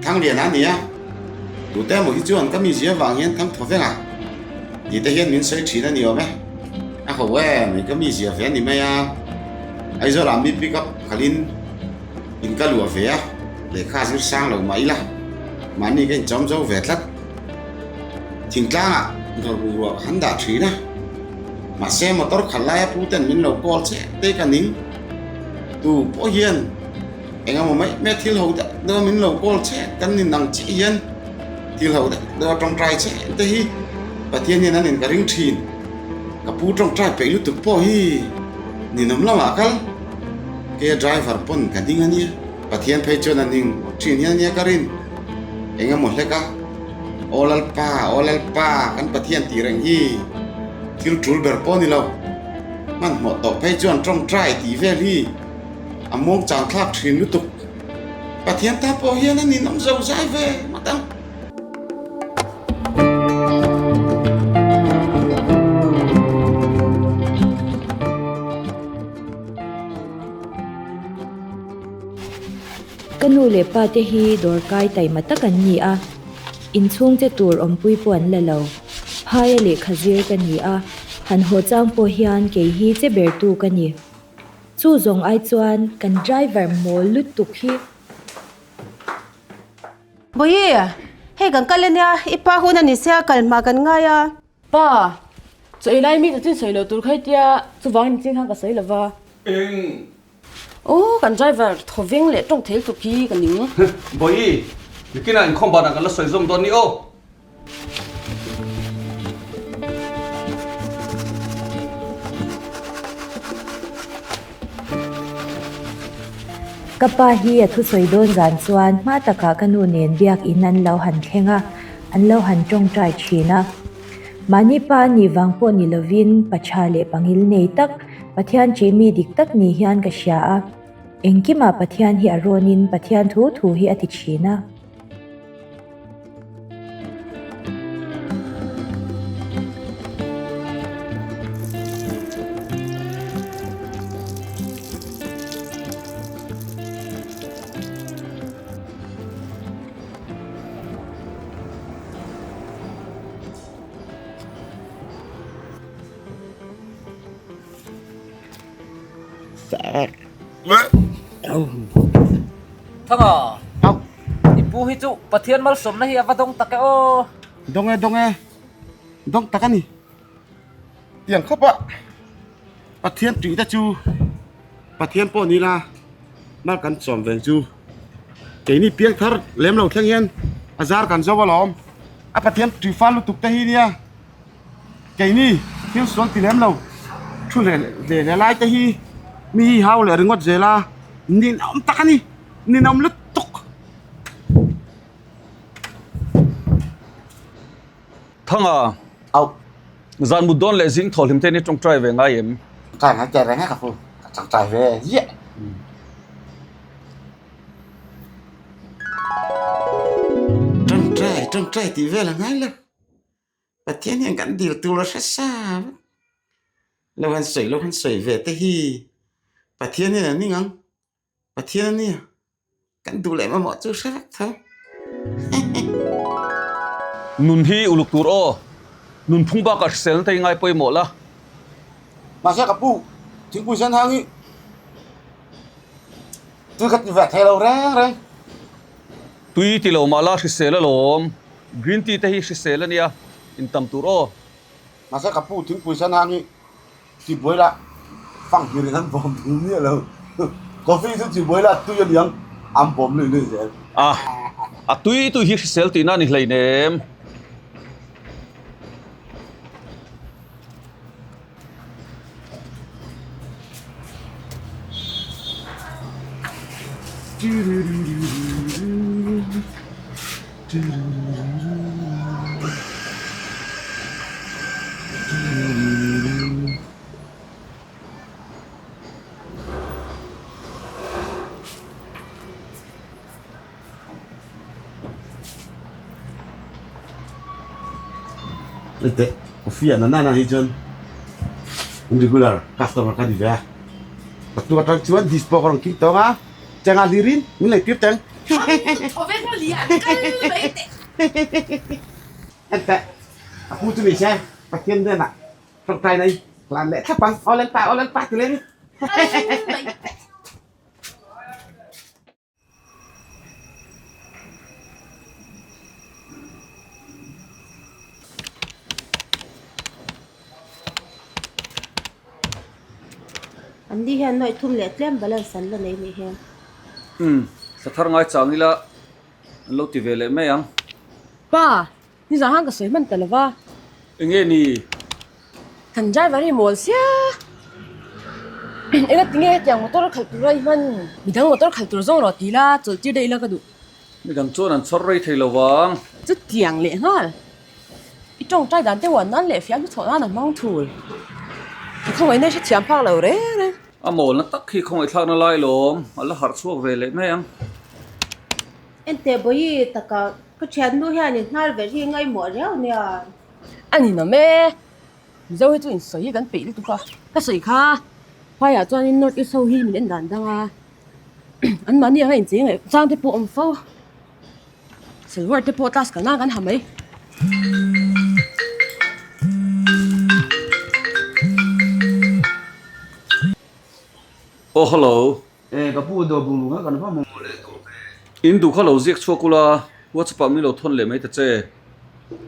Thangliana a ni a, tute emaw hi chuan ka mizia vang hian thang thaw veng a tih te hian min sawi thin a ni awm e. A ho em mai ka mizia ve a ni mai a, Aizawlah mi pick up khalhin in ka luah ve a, lehkha zir sang lo mah ila mahni ka inchawm zo ve tlat. Thingtlangah dawr bungrua ka han dah thin a, mahse motor khalh laia pu ten min lo call che te ka ning. Tu pawh hian eng emaw mai mai thil ho deuh deuh a min lo call che kan nin ang chiah hian thil ho deuh deuh a tawngtai che te hi Pathian hian an in ka ring thin. Ka pu tawngtai peih lutuk pawh hi ninawm lamah kal ke driver pawn ka ding a nia. Pathian phei chuan a ning thin hian a nia ka rin. Eng emaw hlek a. Aw Lalpa, aw Lalpa, kan Pathian tih reng hi thil tul ber pawh a ni lo. Hmanhmawh tawh phei chuan tawngtai tih vel hi a muang chang thlak thin lutuk. Pathian ta pawh hian a ninawm zo zai ve ngawt ang. Ka nu leh pa te hi dawr kai taima tak an ni a, inchhung che tur awmpui pawh an la lo. Phaia lehkha zir ka ni a, han haw chang pawh hian kei hi che bertu ka ni. Chu zawng ai chuan kan driver mawl lutuk hi. Bawihi, hei kan kal ania, i pa hun a ni sia, kal hma kan ngai a. Pa, chaw ei lai mi chu chin sawi lo tur kha hetia chuvangin chin khan ka sawi lo va. Eng? Aw, kan driver thawveng leh tawng thei lutuk hi ka ning. Bawihi, nikinah inkhawm banah kan la sawi zawm dawn ni aw. Ka pa hi a thusawi dawn zan chuan hma takah ka nu nen biak in an lo han thleng a, an lo han tawngtai thin a. Mahni pa a nih vang pawh ni lovin pa tha leh pangil nei tak, Pathian ṭih mi dik tak ni hian ka hria a. Engkimah Pathian hi a rawnin Pathian thu thu hi a ti thin a. Thanga, i pu hi chu Pathian malsawmna hi a va dawng tak e aw. Dawng e, dawng e, dawng tak a ni. Tiang khawp a Pathian tih te chu Pathian pawh ni la mal kan chawm veng chu keini piang thar lem lo thleng hian a zar kan zo alawm. A Pathian tih fal lutuk te hi nia. Keini thil sual ti lem lo thu leh ve leh lai te hi mi hi hau leh ringawt zel a ninawm tak a ni ninawm lutuk. Thanga Auh. Zan mut dawn leh zing thaw hlim te ni tawngtai ve ngai em? Tawngtai ngai teh reng e ka pu, ka tawngtai ve ziah. Tawngtai tawngtai tih vel a ngai lo. Pathian hian kan dil tur a hre sa vek. Lo han sawi lo han sawi ve te hi Pathian hian a ning ang. Pathian a nia kan duh leh mamawh chu hre vek tho. Nun hi uluk tur aw. Nun phung bakah hriselna te hi ngai pawimawh la. Mahse ka pu thingpui sen hang hi tui ka ti ve thei lo reng reng. Tui ti lo mah la hrisel alawm. Green tea te hi hrisel a nia, in tam tur aw. Mahse ka pu thingpui sen hang hi chibuai lah fang hlir in an bawm thung miah lo. Coffee chu chibuai lah tui a niang an bawm lui lui zel. A, a tui tui hi hrisel tihna a ni hleinem. Teh coffee ah nana na hi chuan regular customer ka ni ve a ka tu atang chuan dispo ka rawn kik tawng a chengah hlirin min lei tir teng. Thawveng lian kal mai teh. Enteh, a pu chu ni se, Pathian hnenah tawngtai nei hlan leh thlap ang. Aw Lalpa, aw Lalpa ti leh ni. Kal mai teh. An ni hian nuaih thum leh tlem balance an la nei nih hian. Umm, thla thar ngai chang ila an lo ti ve leh mai ang. Pa, nizan khan ka sawi hman ta lo va. Enge ni? Kan driver hi mawl sia. Enga tinge hetiang motor khalh tur a i hman? Midang motor khalh tur zawng rawh ti ila chawlh tir daih ila ka duh. Midang chuan an chhawr rei thei lo vang. Chutiang leh nghal. I tawngtai dan te uan nan leh fiam hi chhawh nan a hmang thul. I khawngaihna i hrethiam phak lo reng reng. A mawlna tak hi khawngaih thlakna lai lawm a la harh chhuak ve leh mai ang. Enteh Bawihi taka ka thiannu hian in hnar ver hi ngaihmawh riau nia. A ni nawm e. Mizo hi chu insawi hi kan peih lutuk a. Ka sawi kha phaiah chuanin North East ho hi min en dan dang a, anmahni anga inchei ngaih chang te pawh a awm fo. Salwar te pawh class kalna kan ha mai. Aw hello. E ka pu dawr bung bung a kan va mamawh leh tawh ve. In duh kha lo ziak chhuak ula, WhatsApp ah min lo thawn leh mai ta che.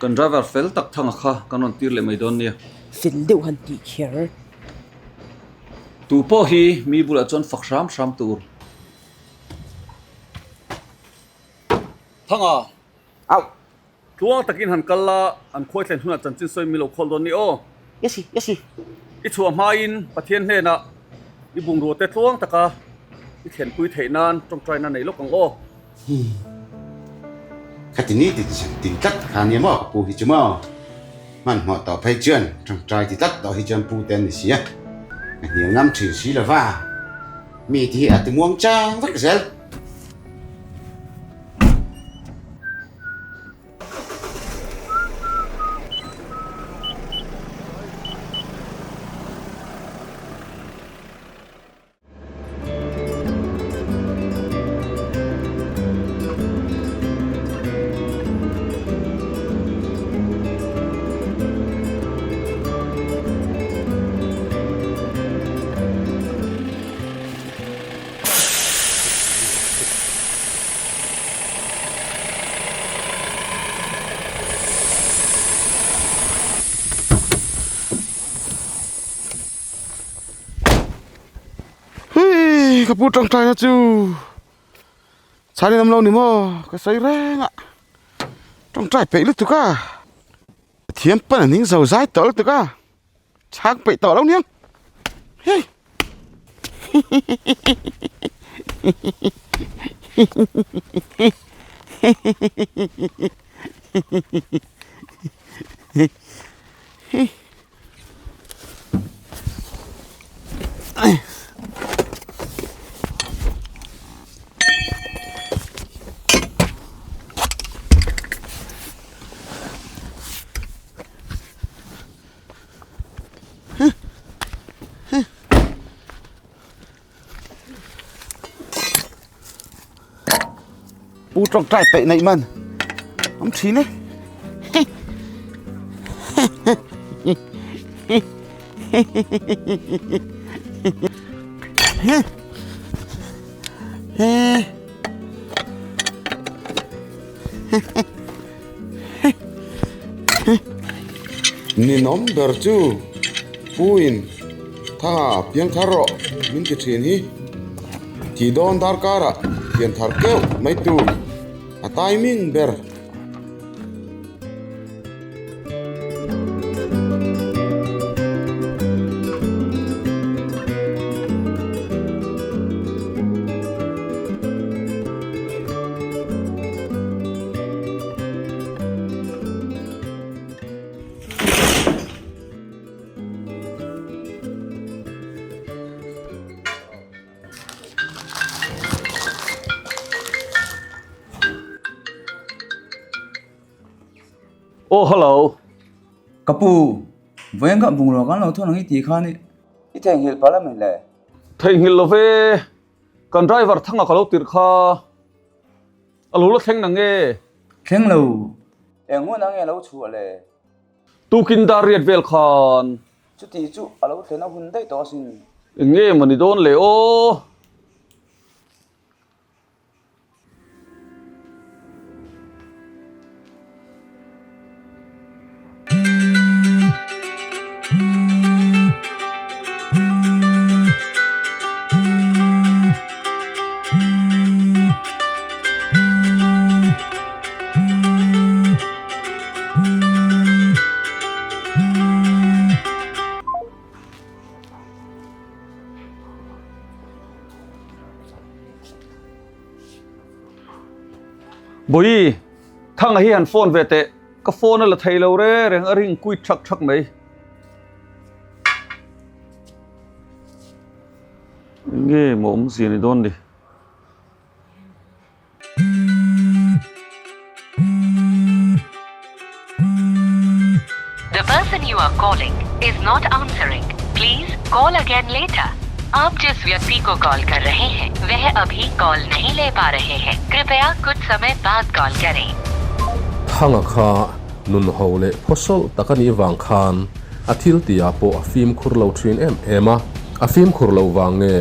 Kan driver fel tak thanga kha kan rawn tir leh mai dawn nia. Fel deuh han tih kher. Tu pawh hi mi bulah chuan fak hram hram tur. Thanga! Au! Tluang takin han kal la, an khuai thlen hunah chanchin sawi mi lo khawl dawn ni aw. Yesi, yesi. I chhuah hmain Pathian hnenah i bungrua te tluang taka i thlenpui theih nan tawngtaina nei lawk ang aw. Hi. Khati ni ti ti tin tlat kha nia maw ka pu hi chu maw. Hmanhmawh tawh phei chuan tawngtai ti tlat tawh hi chuan pu te an ni si a. Ka hnial ngam thin si lova. Mi ti hi a ti muang chang vek zel. Hei ka pu tangtaina chu chhan in awm lo ni maw ka sawi reng a tawngtai peih lutuk a thiam pan a ning zo zai tawh lutuk a. Chhang peih tawh lo niang. Hei. Pu tawngtai peih neih man awm thin e. Ninawm ber chu Puin Thanga piangthar rawh min ti thin hi. Thih dawn darkarah pianthar keuh mai tur a timing ber. Aw hello. Ka pu, vawiin kha bungrua kan lo thawn ang i tih khan i. I theihnghilh palh a mi le? Theihnghilh lo ve, kan driver thanga ka lo tirh kha. A lo la thleng na nge? Thleng lo. Eng hun a nge lo chhuah le? Tukin dar riat vel khan. Chuti chu a lo thlen a hun daih tawh asin. Eng nge maw ni dawn le aw? Bawi, Thanga hi han phone ve teh, ka phone a la thei lo re reng a ring kuit thak thak mai. Enge maw awmzia ni dawn ni? The person you are calling is not answering. Please call again later. आप जिस व्यक्ति को call कर रहे हैं वह अभी कॉल नहीं ले पा रहे हैं कृपया कुछ समय बाद कॉल करें Thanga kha nun ho leh phawsawlh tak a nih vang khan a thil tihah pawh a fimkhur lo thin em em a, a fimkhur loh vang nge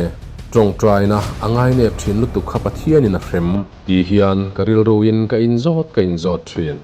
tawngtaina a ngainep thin lutuk kha Pathianin a hrem tih hian ka rilruin ka inzawt ka inzawt thin.